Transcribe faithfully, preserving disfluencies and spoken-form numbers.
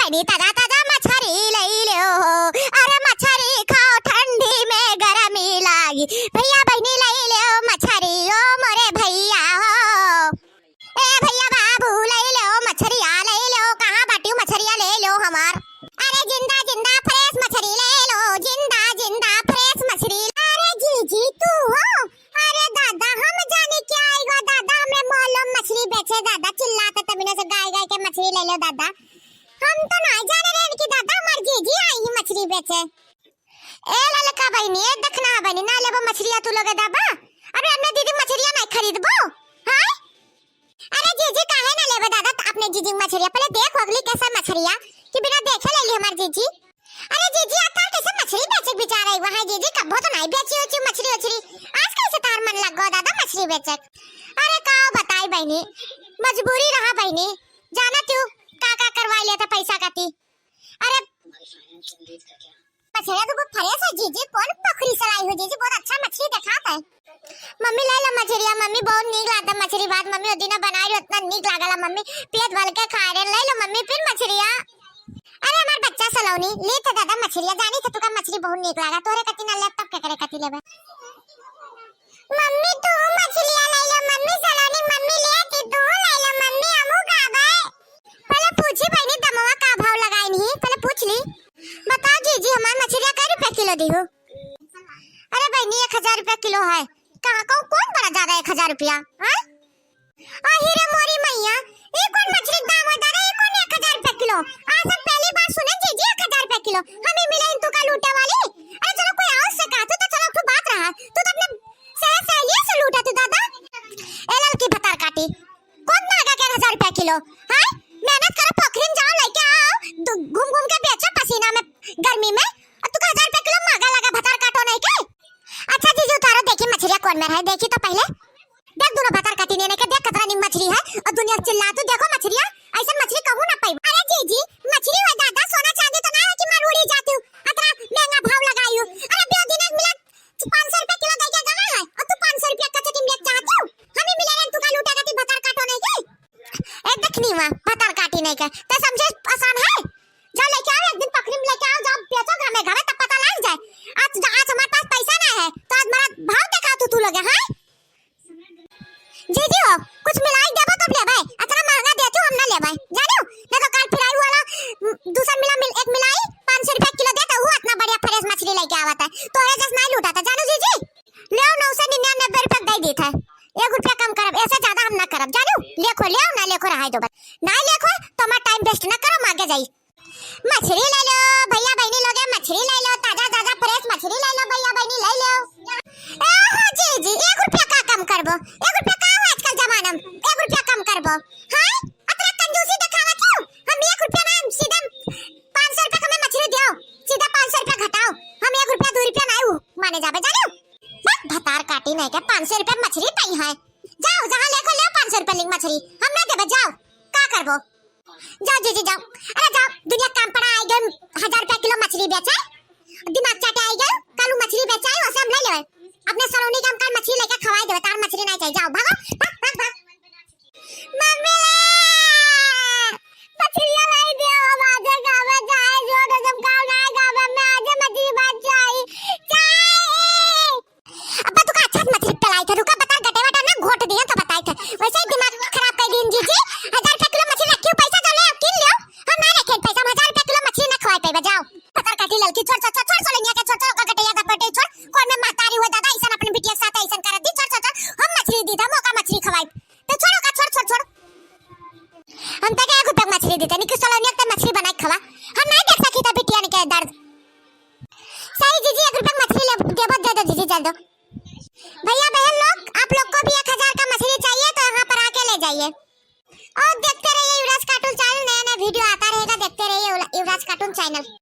बहिनी ताजा ताजा मछरी लई ल्यो हो, अरे मछरी खाओ ठंडी में गरमी लागी, भैया बहिनी लई ल्यो मछरी ओ मोरे भैया हो। ए भैया बाबू लई ल्यो मछरिया लई ल्यो, कहाँ बाटिउ मछरिया लई ल्यो हमार। अरे जिंदा जिंदा fresh मछरी लई ल्यो, जिंदा जिंदा fresh मछरी। अरे जीजी तू हो, अरे दादा, हम जानी क्या आइगा दादा, हमरे मोहल्लो में मछरी बेचे दादा, चिल्लात तबिना से गाय गाय के मछरी लई ल्यो दादा। हम तो नाहीं जाने रहेन कि दादा हमार जीजी आई ही मछरी बेचे। ए ललका बहिनी, ए दखना बहिनी, ना लेबो मछरिया तू लोगे दादा? अबे अपने दीदी मछरिया नाहीं खरीदबो, हाँ? अरे जीजी काहे ना लेबे दादा त अपने जीजी मछरिया? पहले देख अगली कैसा मछरिया कि बिना देखे लई ली हमार जीजी। अरे जीजी, आ तोर कैसे मछरी बेचे के विचार आई? वहाँ जीजी कब्बो तो नाहीं बेची उची मछरी उछरी, आज कैसे तोर मन लग गो दादा मछरी बेचे? अरे का बताई बहिनी, मजबूरी रहा बहिनी, जाना तू का का करवाई लेता पैसा कती। अरे मछरिया तो बहुत fresh है जीजी, कौन पोखरी से लाई हो जीजी, बहुत अच्छा मछरी देखात है। मम्मी लई लो मछरिया, मम्मी बहुत नीक लागता मछरी भात, मम्मी ओ दिना बनाई रही उतना नीक लागला मम्मी, पेट भर के खाए रहे, लई लो मम्मी फिर मछरिया। अरे हमार बच्चा सलोनी, ली तो दादा मछरिया, जानी तो तुका मछरी बहुत नीक लागा, तोहरे कती ना लेब तब केकरे कती लेबे। मम्मी तू मछलिया लई लो, मम्मी सलोनी, मम्मी ले कि तू लई लो, मम्मी हमू खाबे। पहले पूछी बहिनी दमवा का भाव लगाइन ही, पहले पूछ ली। बताओ जीजी हमार मछलिया कै रुपया किलो दिहू? अरे बहिनी एक हजार रुपया किलो है। कहाँ कहूँ कौन बड़ा ज्यादा एक हजार रुपया, हाँ? अहि रे मोरी मैया, ई कौन मछली के दाम होता रे? ई कौन एक हजार रुपया किलो? आज हम पहली बार सुने जीजी एक हजार रुपया किलो। हम ही मिले तू का लूटे वाली। अरे चलो कोई और से कहा तू तो चलो तू बात रहा। तू तो अपने सहे-, सहेलिये से लूटा तू दादा। ए ललकी भतार काटी, कौन महंगा के एक हजार रुपया किलो? हाँ? मेहनत करो पोखरी में जाओ लेके आओ, दु-, घूम घूम के बेचो पसीना में गर्मी में। और तू का हजार रुपया किलो महंगा लगा भतार काटो नहीं के? अच्छा जीजी उतारो देखी मछलिया कौन में है, देखी तो पहले। देख दुनो भतार काटी ने के देख कतरा निक मछली है और दुनिया चिल्ला तू देखो मछलिया, ऐसन मछली कहूँ ना पाई। अरे जीजी मछली हो दादा, सोना चांदी तो ना है कि मार उड़ी जाती हूँ, अतरा महंगा भाव लगाई हूँ। अरे ब्यो दिन एक मिला पाँच सौ रुपया किलो दे के गवा है और तू पाँच सौ रुपया कच्चा कीमत चाहती हूँ। हम ही मिले रहे तू का लूटे गती भतार काटो नहीं के। ए देखनी वा भतार काटी नहीं के, ते समझे आसान है? जाओ लेके आओ, एक दिन पकड़ी में लेके आओ, जाओ बेचो घामे घामे, तब पता लग जाए। आज, आज हमारे पास पैसा नहीं है, तो आज हमारा भाव देखा तू, तू लोग, हाँ? जीजी हो, कुछ मिलाई देबो तब लेबै, अतना महंगा देती हो हम ना लेबै, जानियो? नहीं तो काल फिर आई वाला, उम, दूसर मिला मिल, एक मिलाई, पाँच सौ रुपया किलो देता, वो अतना बढ़िया fresh मछली लेके आवत है, तोहरे जस नहीं लूटा था, जानो जीजी? ले आओ, नौ सौ निन्यानबे रुपया दे देत है, एक रुपया कम करब, ऐसे ज्यादा हम ना करब, जानियो? लेखो, ले आओ, ना लेखो, रहाई दो बस, ना लेखो तो हमारा time waste ना करो, मागे जाई। मछरी ले लो भैया बहिनी लोगे, मछरी ले लो, ताजा ताजा fresh मछरी ले लो भैया बहिनी, ले लो। ए हो जीजी, एक रुपया का कम करबो, एक रुपया का हो आजकल जमाना में, एक रुपया कम करबो? हाँ, अतना कंजूसी दिखावा क्यों? हम एक रुपया ना, हम सीधा पाँच सौ रुपया का हमें मछरी दियो, सीधा पाँच सौ रुपया घटाओ, हम एक रुपया दो रुपया ना उ माने जाबे, जानो? बस भतार काटी नहीं के पाँच सौ रुपया मछरी तई है, जाओ जहाँ लेखो ले पाँच सौ रुपया लिंग मछरी, हम ना देबे, जाओ, का करबो? जाओ जीजी जाओ, अरे जाओ, दुनिया काम पड़ा आई गए, हजार रुपया किलो मछली बेचे, दिमाग चाटे आई गए, कल उ मछली बेचाई, वैसे हम ले लेवे। अपने सलोनी के हम कल मछली लेके खवाई देवे, तार मछली नहीं चाहिए, जाओ भागो, भाग, भाग, भाग। मम्मी रे, मछलिया लाई दे, हम आज गावे जाए, जो तो जब गाँव ना गावे, मैं आज मछली बात जाई, जाई। अब्बा, तू का अच्छा से मछली पलाई थे, रुका, बता, गटे वटा ना घोट दिए तो बताई थे। वैसे ही दिमाग खराब कर दिन जीजी। हजार रुपया किलो मछली रखी हूँ, पैसा दो ले, अब किन लियो। हम ना रखे पैसा, हम हजार रुपया किलो मछली ना खवाई पाइबा, जाओ। पकड़ काटी ललकी, छोड़, छोड़, छोड़, छोड़, सोलनिया के छोड़, छोड़, ओका गटैया दब बटे, छोड़। कौन में महतारी हुए दादा, ऐसन अपने बिटिया के साथ ऐसन करत दी, छोड़, छोड़, छोड़। हम मछली दी था, मौका मछली खवाई। तो छोड़ ओका, छोड़, छोड़, छोड़। हम तो एक रुपया मछली दी थे, निकी सोलनिया के मछली बनाई खवा। हम नहीं देख सकी था बिटिया के दर्द। सही जीजी, एक रुपया मछली ले, देबो, दे दो जीजी, जल्द दो। भैया बहन लोग, आप लोग को भी एक हजार का मछली चाहिए तो यहाँ पर आके ले जाइए। और देखते रहिए युवराज cartoon channel, नया नया video आता रहेगा, देखते रहिए युवराज cartoon channel।